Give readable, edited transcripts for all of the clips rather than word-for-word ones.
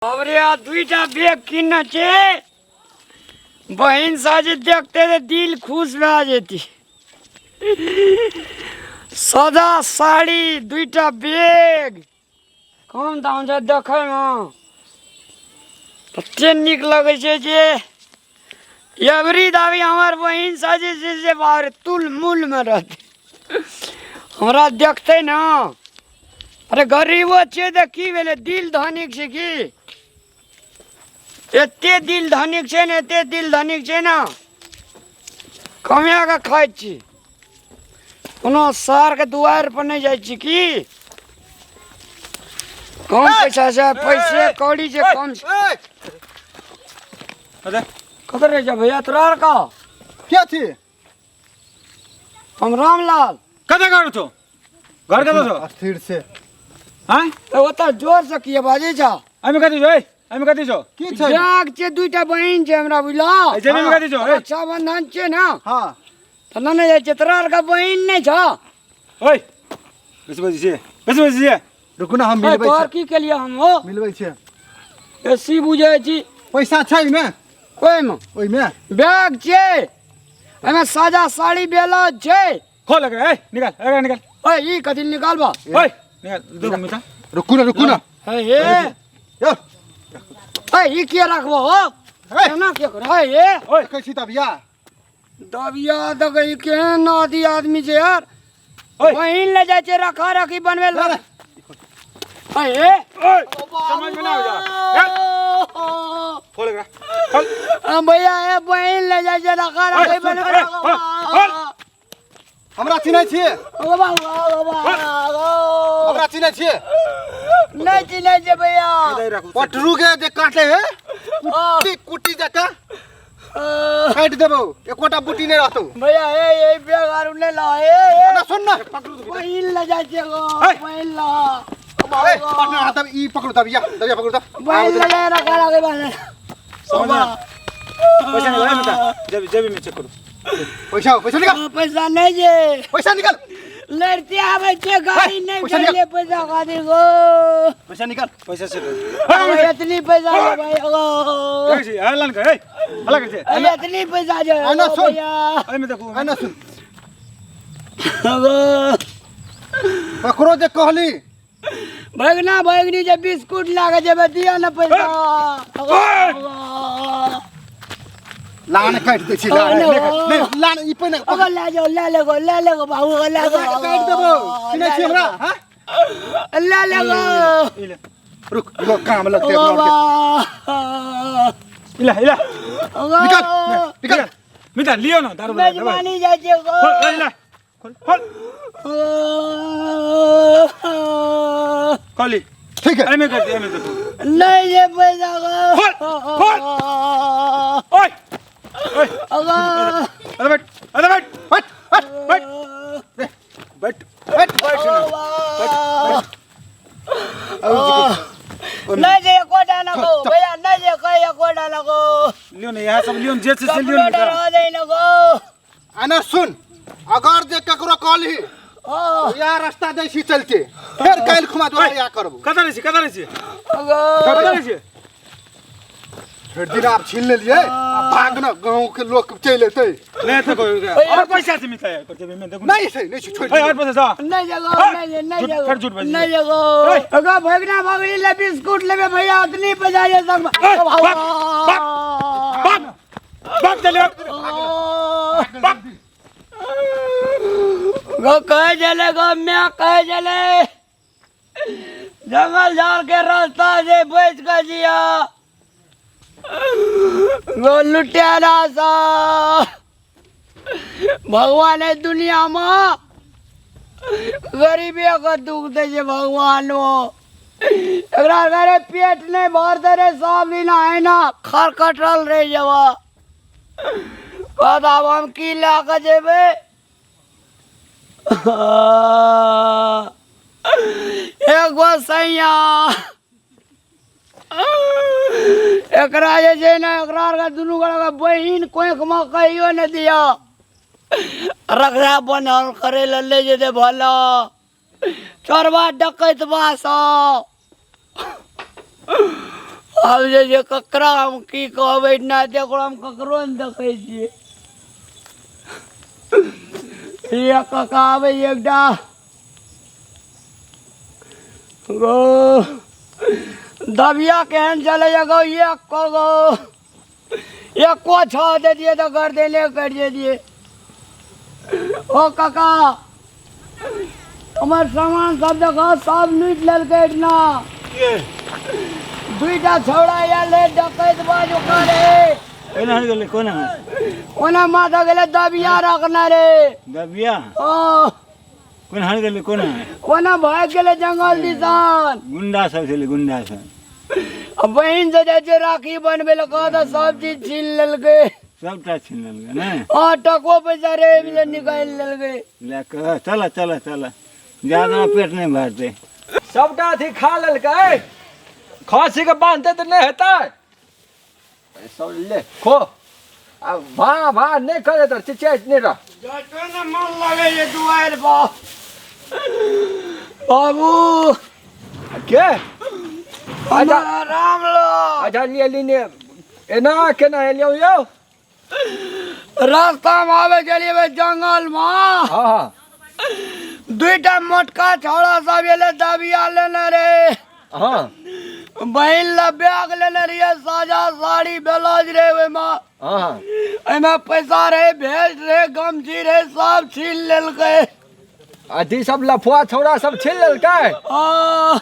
बाबरे आ दुईटा बैग किनने छै। बहिन साजी देखते तऽ दिल खुश भए जेती। सादा साड़ी दुईटा बैग कम दाम छै, देखैमे तते नीक लगै छै जे एवरी दाबी हमर बहिन साजी छै से बाहर तुल मूलमे रहतै। हमरा देखतै ने, अरे गरीबो छियै तऽ की भेलै, दिल धनिक छै की? एते दिल धनिक छै ने, एते दिल धनिक छै ने, कमाए कऽ खाइ छी, कोनो सारके दुआरि पर नहि जाइ छी की? कम पैसा छै, पैसे कौड़ी छै कम छै। अरे कतऽ रहै छै भैया तोरा आर का? के छी? हम रामलाल। कतऽ घर छौ? घर कतऽ छौ? अस्थिर से। आँय? तऽ ओतऽ जोर से किए बाजै छौ? एहिमे कथी छौ? एहिमे कथी छौ? की छै? बैग छै, दुईटा बहिन छै हमरा, बुझलौ? एहि जेबीमे कथी छौ? ए? रक्षाबंधन छै ने। हाँ। तऽ नेने जाइ छियै। तोरा आरके बहिन नहि छौ? ओइ, बेसी बजै छियै, बेसी बजै छियै। रुकू ना, हम ए, मिलबै तोहर छियै। की केलियै हम हो? मिलबै छियै। बेसी बुझै छी। पैसा छै एहिमे? ओहिमे? ओहिमे। बैग छै, एहिमे सादा साड़ी ब्लाउज छै। खोल एकरा, ए निकाल एकरा, निकाल। ओए, ई कथी निकालबा? ओए निकाल, देखो मिता। रुकू ना, रुकू ना। हे हे। यो। ए, ई किया राखबो हो? ए। एना किया कर? हे हे। ओए। देखै छी तबिया। दबिया देख, ई केहन आदि आदमी छै यार। ओए। बहिन ले जाइ छै रखा रखी बनबै लए। हे हे। ओए, समझ में ना आबै जा। खोल एकरा, खोल। हम भैया, ए बहिन ले जाइ छै रखा रखी ओए, बनबै ओए, लए। खोल, खोल। हमरा चिन्है छियै? ओ बाबू, ओ बाबू। हमरा चिन्है छियै? नहि चिन्है छै भैया। पटरू के जे काटे है, कुट्टी कुट्टी जकाँ काटि देबौ, एकोटा बूटी नहि रहतौ। भैया, ए ए बैग आरू नहि ला, ए ए। ना सुन ना। बहिन ले जाइ छै गो। ए। बहिन ला। ए पटना तब ई पकड़ू, तब या तब या पकड़ू तब। बहिन ले जाइ रखा रखी बनबै। समझ में पैसा निकाल मिता, जेबी, जेबी में चेक करू। पैसा, पैसा निकाल। पैसा नहीं जे। पैसा निकाल। लड़ते आबै छै गाड़ी नहि पैसा निकाल। भेटलै पैसा खातिर गो। पैसा निकाल। पैसा से एतनी पैसा जे भाई गो। देखै छी, हल्ला न कर, ए हल्ला कर छै। एतनी पैसा जे आना गो सुन। भैया। एहिमे देखू। एना सुन। गो। ककरो जे कहली भगना भगनी जे बिस्कुट लागे जेबै, दिअ ने पैसा। लान काटि दै छी, लान नहि, लान ई पहिने। अगर ले जाओ, ले लेगो, ले लेगो बाबू, ले गो। काटि देबौ। चिन्है छी हमरा? हाँ? ले लेगो। ई ले। रुक, इहो काम लगतै अपना आरके। इला इला। निकाल, निकाल। मिता, लियो न दारू बला दवाई। मेजबानी जाइ छै गो। खोल, ए, इला खोल, खोल। खोली। ठीक है। एहिमे कर दे, एहिमे देखू। नहीं जे पैसा गो। खोल, खोल। ओए ओए। अरे बैठ, अरे बैठ। हट हट। बैठ, बैठ, हट। बैठ ना। नहीं जे एकोटा लगो भैया, नहीं जे कहीं एकोटा लगो। लियो ने यहाँ सब, लियो ने, जे छै से लियो ने। कंप्यूटर हो जाइ लगो। एना सुन, अगर जे ककरो कहली या रास्ता दै छी चलते, फेर काल्हि खुमा दोबारा या करबो। कतऽ रहै छी? कतऽ रहै छी? कतऽ रहै छी? फेर दिन आब छीन लेलियै, आ भाग न, गाँव के लोक चलि एतै। नहि तऽ कोइ और पैसा छै मिता यार जेबी में? देखू। नहि छै, नहि छै, छोड़ि ओए, दियौ। और पैसा छौ? नहीं जगो। ओए, नहीं जे, नहीं झूठ- जगो। फेर झूठ बाजै नहीं छै। जगो। ओए। अगर भगना भगनी ले बिस्कुट लेबे भैया, उतनी पैसा जे सब। ओए, भाग, भाग, भाग, भाग चलियो, भाग। गो कहे चले गो, मैं कहे चले जंगल झाड़ के रास्ता से बच के जिया गो लुटेरा सा। भगवान है दुनिया में गरीबी के दुख दे छै भगवान। वो एकरा घरे पेट नहीं भरते रे, सब दिन है ना खरखटल रह जबा। आब हम की लए कऽ जेबै? एगो सैया एकरा जे छै ने, एकरा आरके दुनू गोटाके बहिन कोखिमे कहियो नहि दिअ। रक्षा बन्धन करै लए ले जेतै भला चोरबा डकैतबा सब। आब जे छै ककरा हम की कहबै ना देखो हम ककरो नहि देखै छियै ये काका आबै एकटा गो दबिया केहन चलैए गो एक गो एको छह दे दिए तऽ गर्दने कटि जैतियै ओ काका हमर सामान सब देखो सब लूटि लेलकै एहिठिना दुईटा छौड़ा आयल रहे डकैत बाज ओकर रे कोना गेलै कोना ओना माथा गेलै दबिया रखने रे दबिया ओ कोना गेलै कोना ओना भागि गेलै जंगल दिसन गुंडा सब छलै गुंडा सब आ बहिन से जाइ छै राखी बनबै लए कह तऽ सब चीज छीन लेलकै सबटा छीन लेलकै ने हँ टको पैसा रे मिले निकालि लेलकै लए कऽ चल चल चल ज्यादा पेट नहि भरतै सबटा अथी खा लेलकै खसी के बांधते तऽ नहि हेतै सब ले खो आ भा भा नहि करे तऽ चिचियाइत नहि रह जतो ने मन लगे ये दुआरि पर बाबू के अच्छा राम लो अच्छा लिए लिए एना केना एलियौ यौ रास्ता में आवे चलिए जंगल में हाँ हाँ दुईटा मोटका छौड़ा सब एले दबिया लेने रे हाँ बहिन ला बैग लेने रहिए साजा साड़ी ब्लाउज रे ओहिमे हाँ एहिमे पैसा रहे भेज रहे गमछी रहे सब छीन लेलकै अथी सब लफुआ छौड़ा सब छीन लेलकै आ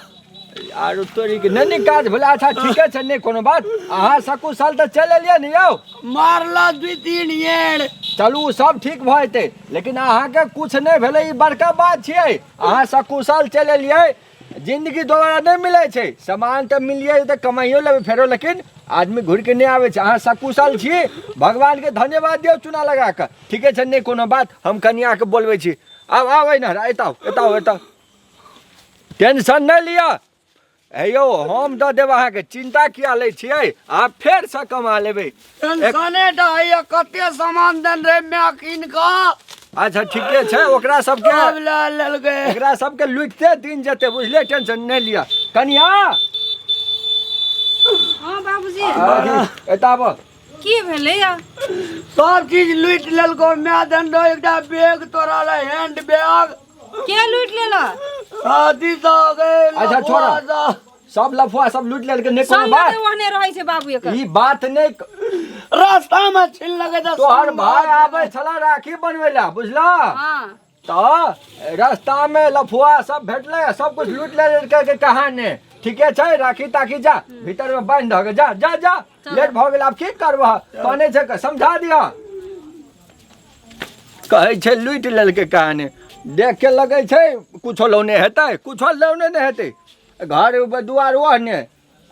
आरो तोरी के नहि नहि काज भेलै अच्छा ठीके छै नहि कोनो बात अहाँ सकुशल तऽ चलि एलियै ने यौ मारला दू तीन येड़ चलू सब ठीक भऽ जेतै लेकिन अहाँके किछु नहि भेलै ई बड़का बात छियै अहाँ सकुशल चलि एलियै जिन्दगी दोबारा नहि मिलै छै सामान तऽ मिलिए जेतै कमाइयो लेबै फेरो लेकिन आदमी घुरि के नहि आबै छै अहाँ सकुशल छी भगवानके धन्यवाद दियौ चूना लगा कऽ ठीके छै नहि कोनो बात हम कनियाके बोलबै छी आब आब एहि ने एतऽ आउ एतऽ आउ एतऽ टेंशन नहि लिअ हे यौ हम दऽ देब अहाँके चिन्ता किया लै छियै अहाँ फेरसँ कमा लेबै टेंशने टा होइए कते सामान देन रहे माय कीन कऽ अच्छा ठीके छै ओकरा सबके सब लए लेलकै ओकरा सबके लुटिते दिन जेतै बुझलियै टेंशन नहि लिअ कनिया हाँ बाबूजी एतऽ आबऽ की भेलै या सब चीज लूटि लेलको माय देन रहे एकटा बैग तोरा ले हैंड बैग के लूटि लेलक अथी सब गेल अच्छा, छोड़ऽ। सब लफुआ सब लूटि लेलकै नहि कोनो संग बात ओहने रहै छै बाबू एकर ई बात नहि रास्ता में छीन लगे तऽ तोहर भाय आबै छला राखी बनबै लए बुझलह हाँ तऽ रास्ता में लफुआ सब भेटलै आ सब कुछ लूटि लेलकै के कहाँ ने ठीके छै राखी ताखी जा भीतर में बान्हि दहक जा जा जा लेट भऽ गेल आब की करबह कहने छै समझा दिअ कहै छै लूटि लेलकै कहानी देख के लगै छै कुछो लौने हेतै कुछो लौने नहि हेतै घर दुआर ओहने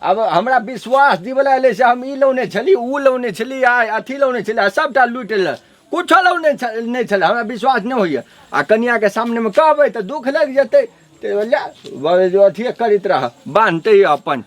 आब हमरा विश्वास दिवला एलै से हम ई लौने छली ओ लौने छली आ अथी लौने छली आ सभटा लूटि लेलक कुछो लौने नहि छलै हमरा विश्वास नहि होइए आ कनियाके सामनेमे कहबै तऽ दुःख लागि जेतै तऽ ले अथिए करैत रह बान्हतै अपन।